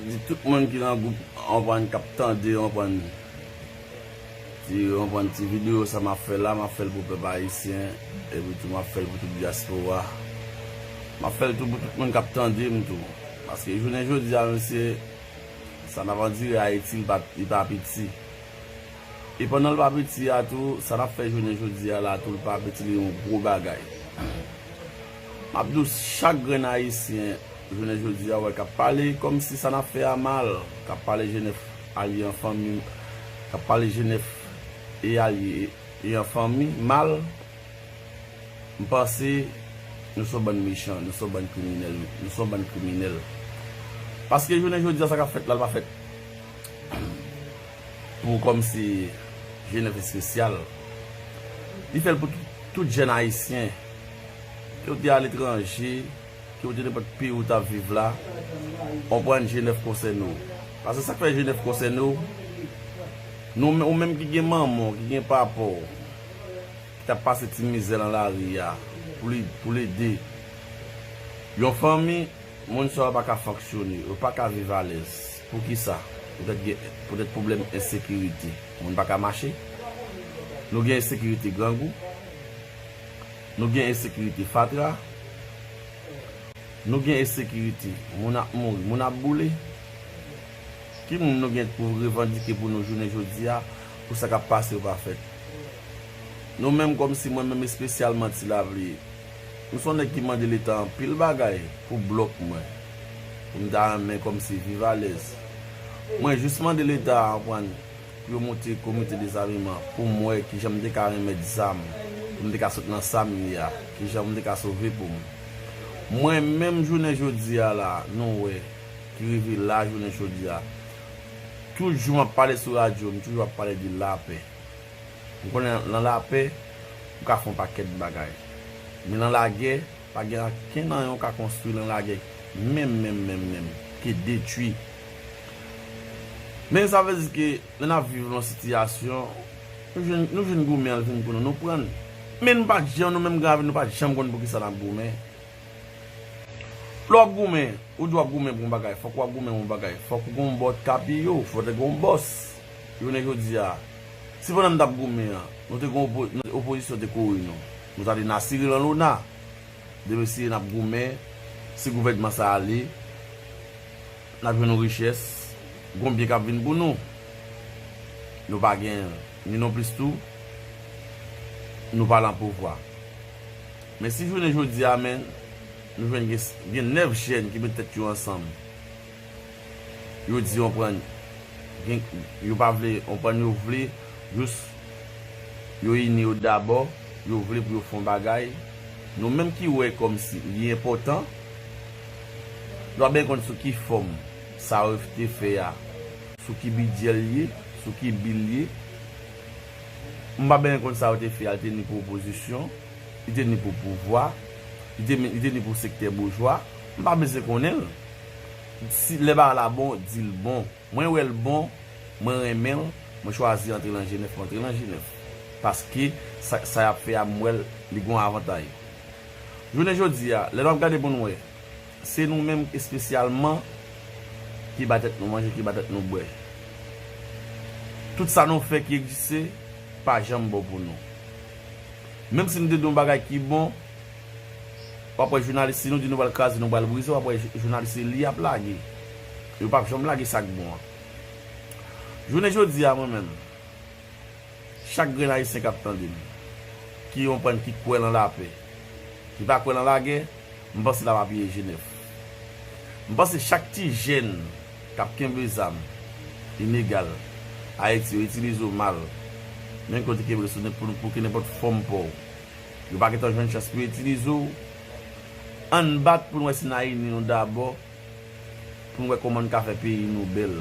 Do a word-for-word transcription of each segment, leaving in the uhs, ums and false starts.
Di tout moun ki nan gwoup, w konprann, k ap tande, w konprann, ti, w konprann, ti videyo sa m ap fè la, m ap fè l pou pèp ayisyen, epi tou m ap fè l pou tout dyaspora. M ap fè l tou pou tout moun k ap tande m tou. Paske jounen jodi a, mesye, sa n ap andire Ayiti, li pa, li pa piti. E pandan l pa piti a tou, sa n ap fè jounen jodi a la tou, l pa piti, li yon gwo bagay. M ap di w, chak grenn ayisyen, jounen jodi a, wè, k ap pale kòmsi sa n ap fè a mal, k ap pale Jenèf alye an fanmi, k ap pale Jenèf e alye e an fanmi mal, m panse nou se yon bann mechan, nou se yon bann kriminèl, nou se yon bann kriminèl. Paske jounen jodi a, sa k ap fèt la, l pa fèt pou kòmsi Jenèf espesyal. Li fè l pou tout, tout jèn ayisyen, ke w te aletranje, ke w te nenpòt peyi w t ap viv la, w konprann, Jenèf konsène w. Paske sa k fè Jenèf konsène w, nou, ou menm ki gen manman w, ki gen papa w, ki t ap pase ti mizè nan lari a, pou li, pou l ede yon fanmi, moun sa yo pa ka fonksyone, yo pa ka viv alèz. Poukisa? Poutèt gen, poutèt pwoblèm ensekirite. Moun pa ka mache. Nou gen ensekirite grangou. Nou gen ensekirite fatra. Nou gen ensekirite. Moun ap mouri, moun ap boule. Ki moun nou gen pou revandike pou nou jounen jodi a, pou sa k ap pase yo pa fèt? Nou menm, kòmsi mwen menm espesyalman, Ti Lapli, m se yon nèg ki mande Leta anpil bagay pou blòk mwen, pou m ta renmen kòmsi viv alèz. Mwen jis mande Leta a, konprann, pou yo monte komite dezameman, pou m wè kijan m te ka renmèt zam, pou m te ka sot nan sa m ye a, kijan m te ka sove po m. Mwen menm jounen jodi a la, nou wè, ki rive la jounen jodi a. Tout jou m ap pale sou radyo, m toujou ap pale de lapè. M konnen nan lapè, ou ka fè yon pakèt bagay. Men nan lagè, pa gen ankenn anyen ou ka konstwi nan lagè, menm, menm, menm, menm, ke detwi. Men sa vle di ke lè n ap viv nan sitiyasyon, nou jwenn, nou jwenn goumen an vin pou nou, nou pran l. Men nou pa t janm, nou menm grann avè nou pa t janm konn poukisa n ap goumen. Lè w ap goumen, ou di w ap goumen pou yon bagay, fòk w ap goumen pou yon bagay, fòk ou gen yon bò k apiye w, fòk te gen yon bòs. Jounen jodi a, si pandan n t ap goumen an, nou te gen opo-, nou, opozisyon te kore nou, nou ta di n a siri lan lona. Demen si n ap goumen, si gouvènman sa ale, n ap jwenn yon richès, gon byen k ap vin pou nou. Nou pa gen, ni non plis tou, nou pa lan pouvwa. Men si jounen jodi a, men, nou jwenn gen, gen nèf jèn ki met tèt yo ansanm. Yo di, konprann, gen, yo pa vle, konprann, yo vle jis yo ini yo dabò, yo vle pou yo fè yon bagay. Nou menm ki wè kòmsi li enpòtan, nou pa byen konn sou ki fòm sa yo te fè a, sou ki bidjè l ye, sou ki bi l ye. M pa byen konn sa yo te fè a, li te ni pou opozisyon, li te ni pou pouvwa, li te, li te ni pou sektè boujwa. M pa bezwen konnen l. Si lè bagay la bon, di l bon. Mwen wè l bon, mwen renmen l, mwen chwazi antre lan Jenèf, mwen antre lan Jenèf. Paske sa, sa y ap fè a, m wè l, li gon avantay. Jounen jodi a, lè n ap gade pou n wè, se nou menm espesyalman ki ba tèt nou manje, ki ba tèt nou bwè. Tout sa nou fè ki egziste, pa janm bon pou nou. Menm si nou te di yon bagay ki bon, w ap wè jounalis, si nou di nou pral kraze, nou pral brize, w ap wè jou-, jounalis se li y ap lage. Yo p ap janm lage sa k bon an. Jounen jodi a, mwen menm, chak grenn ayisyen k ap tande m, ki konprann, ki kwè lan lapè, ki pa kwè lan lagè, m panse l ap apiye Jenèf. M panse chak ti jèn k ap kenbe zam ilegal Ayiti, yo itilize w mal, menm ke w te kenbe sou nenpòt, pou, pou ki nenpòt fòm pa w. Yo pa gentan jwenn chans pou yo itilize w. Ann bat pou n wè si n a ini nou dabò, pou n wè kòman n ka fè peyi nou bèl,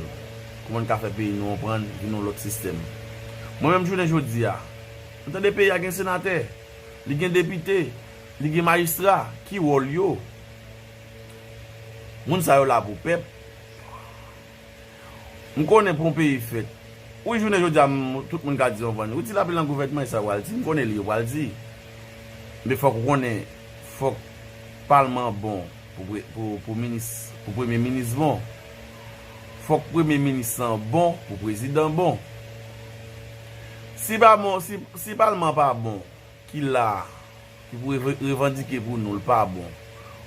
kòman n ka fè peyi nou konprann, vin yon lòt sistèm. Mwen menm jounen jodi a, m tande peyi a gen senatè, li gen depite, li gen majistra, ki wòl yo? Moun sa yo la pou pèp. M konnen pou yon peyi fèt. Wi, jounen jodi a, m, tout moun ka di yon vann. Wi, Ti Lapli lan gouvènman, e sa w pral di. M konnen li yo pral di. Men fòk ou konnen, fòk palman bon pou pre-, pou, pou minis, pou premye minis bon. Fòk premye minis lan bon pou prezidan bon. Si pa bon, si, si palman pa bon, ki la, ki pou reve- revandike pou nou, l pa bon.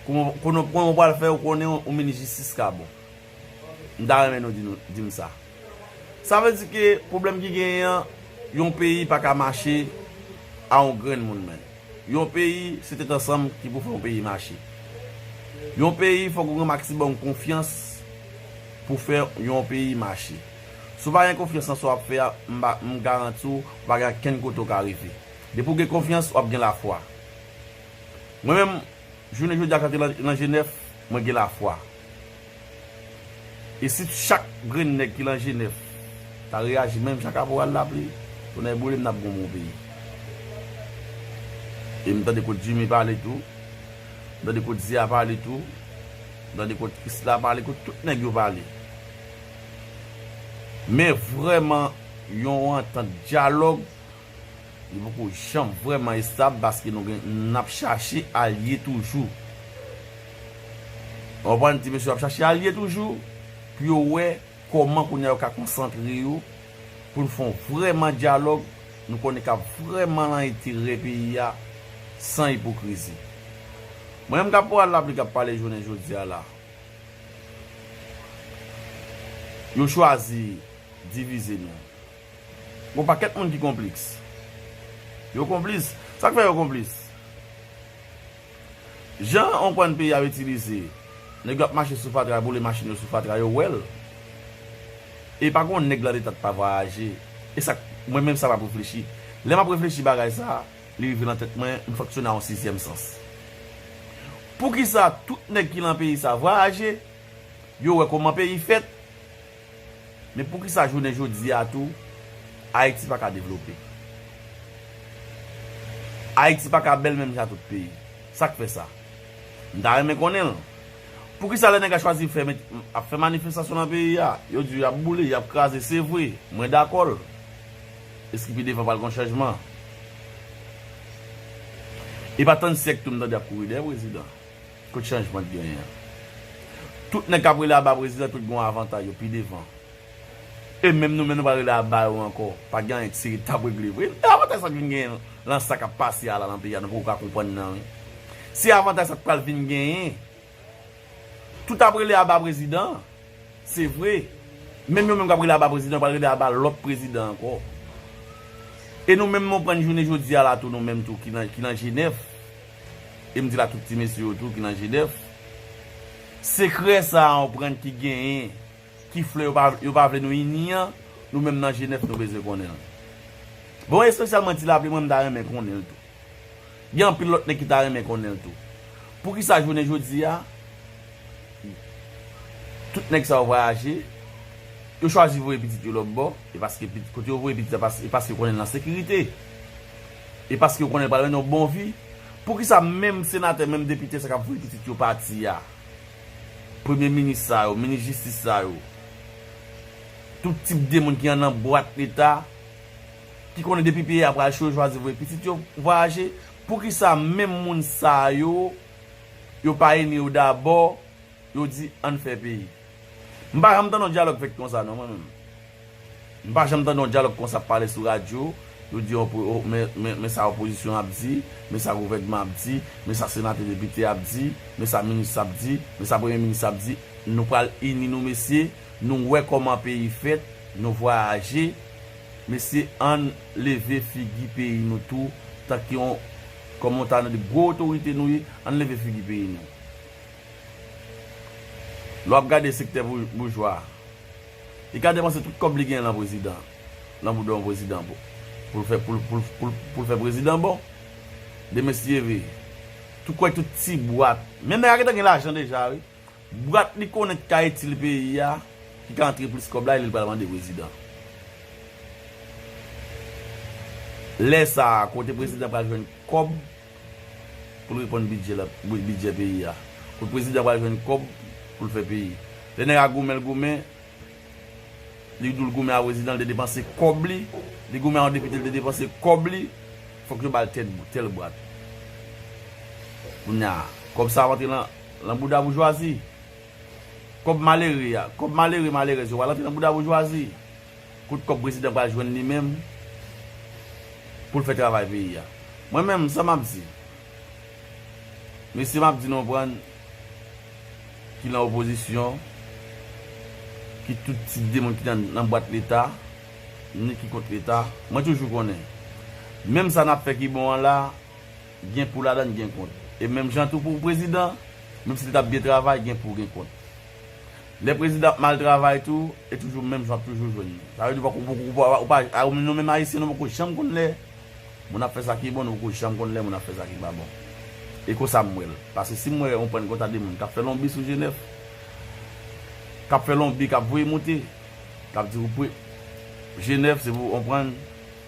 Kòman, kòman, kòman w pral fè ou konnen yon, yon minis jistis ka bon? M ta renmen nou di, nou di m sa. Sa vle di ke pwoblèm ki genyen an, yon peyi pa ka mache a yon grenn moun menm. Yon peyi, se tèt ansanm ki pou fè yon peyi mache. Yon peyi, fòk ou gen maksimòm konfyans pou fè yon peyi mache. Si w pa gen konfyans nan sa w ap fè a, m pa- m garanti w, ou pa gen ankenn kote w ka rive. Depi w gen konfyans, w ap gen lafwa. Mwen menm, jounen jodi a, k ap nan, nan Jenèf, mwen gen lafwa. E si chak grenn nèg ki nan Jenèf ta reyaji menm jan Kaporal Lapli, tonnè boule m, n ap gen yon bon peyi. E m tande kot Jimmy pale tou, m tande kot Zia pale tou, m tande kot Krisla pale, kot tout nèg yo pale. Men vrèman, yon antant dyalòg, li poko janm vrèman estab paske nou gen, n ap chache alye toujou. Ou konprann, ti mesye ap chache alye toujou pou yo wè kòman kounye a yo ka konsantre yo pou n fè yon vrèman dyalòg, nou konnen k ap vrèman nan enterè peyi a san ipokrizi. Mwen menm Kaporal Lapli k ap pale jounen jodi a la, yo chwazi divize nou. Gon pakèt moun ki konplis. Yo konplis. Sa k fè yo konplis? Jan yon kòn peyi ap itilize, nèg yo ap mache sou fatra, boule machin yo sou fatra, yo wè l. E pa gon nèg nan leta k pa vwayaje. E sa k- mwen menm sa m ap reflechi. Lè m ap reflechi bagay sa, li rive nan tèt mwen, m fonksyone a yon sizyèm sans. Poukisa tout nèg ki nan peyi sa vwayaje, yo wè kòman peyi fèt, men poukisa jounen jodi a tou, Ayiti pa ka devlope? Ayiti pa ka bèl menm jan tout peyi. Sa k fè sa? M ta renmen konnen l. Poukisa lè nèg la chwazi fè, ap fè manifestasyon nan peyi a, yo di y ap boule, y ap kraze, se vre, mwen dakò l. Èske pi devan pral gon chanjman? E pa tann syèk tou m tande y ap kouri dèyè prezidan. Kot chanjman t genyen an? Tout nèg k ap rele aba prezidan, tout gen yon avantaj yo pi devan. E menm nou menm nou pral rele aba yo ankò. Pa gen anyen ki serye t ap regle vre. E avantaj sa k vin genyen lan sa k ap pase a la nan peyi a, nou poko ka konprann nan, wi. Se avantaj sa k pral vin genyen. Tout ap rele aba prezidan, se vre. Menm yo menm k ap rele aba prezidan, yo pral rele aba lòt prezidan ankò. E nou menm, nou pran jounen jodi a la tou, nou menm tou ki nan, ki nan Jenèf, e m di la tout ti mesye yo tou ki nan Jenèf, sekrè sa a, ou pran ki genyen, ki flè yo pa, yo pa vle nou ini an, nou menm nan Jenèf, nou bezwen konnen l. Bon, espesyalman Ti Lapli, mwen, m ta renmen konnen l tou. Gen anpil lòt nèg ki ta renmen konnen l tou. Poukisa jounen jodi a, tout nèg sa yo vwayaje, yo chwazi voye pitit yo lòt bò, e paske pit- kote yo voye pitit la, pas- e paske yo konnen l nan sekirite. E paske yo konnen l pral mennen yon bon vi. Poukisa menm senatè, menm depite sa k ap voye pitit yo pati a, premye minis sa yo, minis jistis sa yo, tout tip de moun ki annan bwat leta, ki konnen depi peyi a pral cho, yo chwazi voye pitit yo vwayaje? Poukisa menm moun sa yo, yo pa ini yo dabò, yo di, ann fè peyi? M pa janm tande yon dyalòg fèt konsa non, mwen menm. M pa janm tande yon dyalòg konsa ap pale sou radyo, yo di, opo- o- men, men, men sa opozisyon ap di, men sa gouvènman ap di, men sa senatè, depite ap di, men sa minis ap di, men sa premye minis ap di. Nou pral ini nou, mesye, nou wè kòman peyi fèt, nou vwayaje. Mesye, ann leve figi peyi nou tou, tanke yon, kòm yon ta nan de gwo otorite nou ye, ann leve figi peyi nou. Lè w ap gade sektè bou- boujwa, li ka depanse tout kòb li genyen lan prezidan, lan bouda yon prezidan pou, pou l fè, pou l, pou l, pou l, pou l fè prezidan bon. Demen si Dye vle, tou kwè tout ti bwat, menm nèg la gentan gen lajan deja, wi. Bwat li konnen ki ka itil peyi a, ki ka antre plis kòb la, e li pral mande prezidan. Lè sa a, kote prezidan pral jwenn kòb pou l reponn bidjè la, bidjè peyi a? Kote prezidan pral jwenn kòb pou l fè peyi? Lè nèg la goumen, l goumen, li di w l goumen a prezidan, l te depanse kòb li, li goumen a yon depite, l te depanse kòb li, fòk yo ba l tèl, tèl bwat. Kounye a, kòb sa ap antre lan, lan bouda boujwazi. Kòb malere a, kòb malere, malerèz yo pral antre nan bouda boujwazi. Kote kòb prezidan pral jwenn li menm pou l fè travay peyi a. Mwen menm, sa m ap di, mesye, m ap di nou konprann, ki nan opozisyon, ki tout tip de moun ki nan, nan bwat Leta, ni ki kont Leta, mwen toujou konnen. Menm sa n ap fè ki bon an la, gen pou ladan, gen kont. E menm jan tou pou prezidan, menm si li t ap byen travay, gen pou, gen kont. Lè prezidan ap mal travay tou, e toujou menm jan w ap toujou jwenn li. Sa vle di, ou pa, ou pa, ou pa, ou pa, a, nou menm Ayisyen, nou poko janm konn lè moun ap fè sa ki bon, nou poko janm konn lè moun ap fè sa ki pa bon. E konsa m wè l. Paske si m wè yon prann konsa de moun k ap fè lonbi sou G nèf, k ap fè lonbi, k ap voye moute, k ap di ou pre-, G nèf se pou, konprann,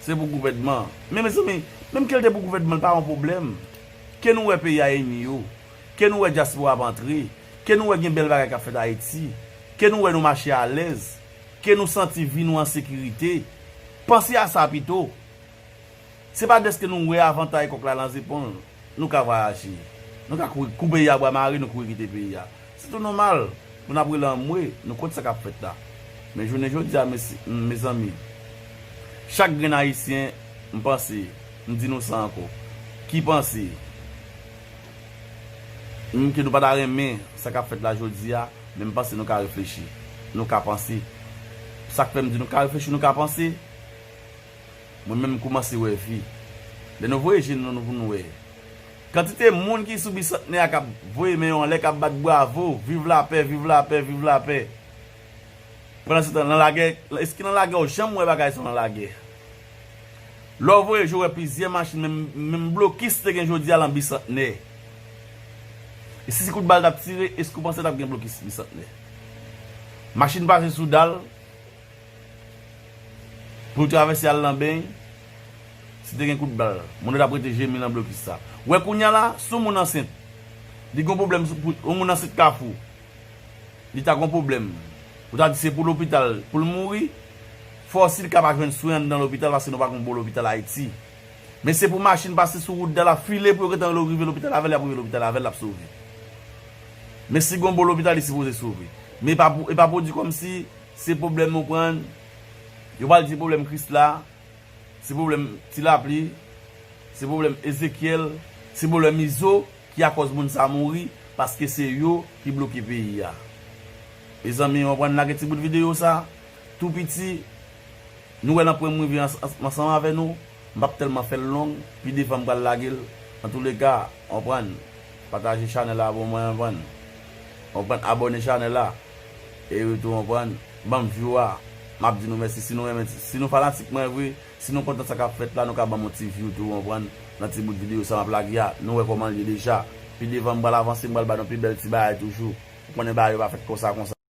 se pou gouvènman. Men mezanmi, menm ke l te pou gouvènman, l pa yon pwoblèm. Ke nou wè peyi a ini yo, ke nou wè dyaspora ap antre, ke nou wè gen bèl bagay k ap fèt Ayiti, ke nou wè nou mache alèz, ke nou santi vi nou an sekirite. Panse a sa pito. Se pa dèske nou wè avantay kòk la nan zepòl, nou ka vwayaje. Nou ka kouri, kou peyi a bwa mare, nou kouri kite peyi a. Se tou nòmal pou n ap rele anmwe, nou kont sa k ap fèt la. Men jounen jodi a, mesi-, mezanmi, chak grenn Ayisyen, m panse, m di nou sa ankò, ki panse, menm ke nou pa ta renmen sa k ap fèt la jodi a, men m panse nou ka reflechi, nou ka panse. Sa k fè m di nou ka reflechi, nou ka panse, mwen menm m kòmanse wè vi. Lè nou voye je nou pou nou wè kantite moun ki sou Bisantnè a k ap voye men yo anlè, k ap bat bravo, viv lapè, viv lapè, viv lapè. Pandansetan, nan lagè, èske nan lagè w janm wè bagay sa nan lagè? Lè w voye je w wè plizyè machin, menm, menm blokis te gen jodi a lan Bisantnè. E si, si kout bal t ap tire, èske w panse t ap gen blokis Bisantnè? Machin pase sou dal, pou l travèse al nan beny, si te gen kout bal, moun yo t ap rete jemi nan blokis sa. Wè kounye a la, si yon moun ansent, li gen pwoblèm, sou, pou, yon moun ansent Kafou, li ta gen pwoblèm, ou ta di se pou lopital, pou l mouri, fò si l ka pa jwenn swen anndan lopital, paske nou pa gen bon lopital Ayiti. Men se pou machin pase sou wout dal la, file pou yo gentan rive lopital avè l, y ap rive lopital avè l, l ap sove. Men si gen bon lopital, li sipoze sove. Men e pa pou, e pa pou di kòmsi se pwoblèm ou konprann, yo pral di pwoblèm Krisla, se pwoblèm Ti Lapli, se pwoblèm Ezekyèl, se pwoblèm Izo ki akòz moun sa mouri, paske se yo ki bloke peyi a. Mezanmi, w konprann, lage ti bout videyo sa, tou piti, nou wè nan pwen m rive ans-, ans-, ansanm avè nou, m p ap tèlman fè l long, pi devan m pral lage l. Antouleka, w konprann, pataje chanèl la pou mwen, w konprann, w konprann, abòne chanèl la, e tou, w konprann, ban m view a, m ap di nou mèsi. Si nou renmen, si nou fanatik mwen vre, si nou kontan sa k ap fèt la, nou ka ban m yon ti view tou, w konprann, nan ti bout videyo sa m ap lage a, nou wè kòman l ye deja. Pi devan m pral avanse, m pral ba nou pi bèl ti bagay toujou. Ou konnen bagay yo pa fèt konsa, konsa.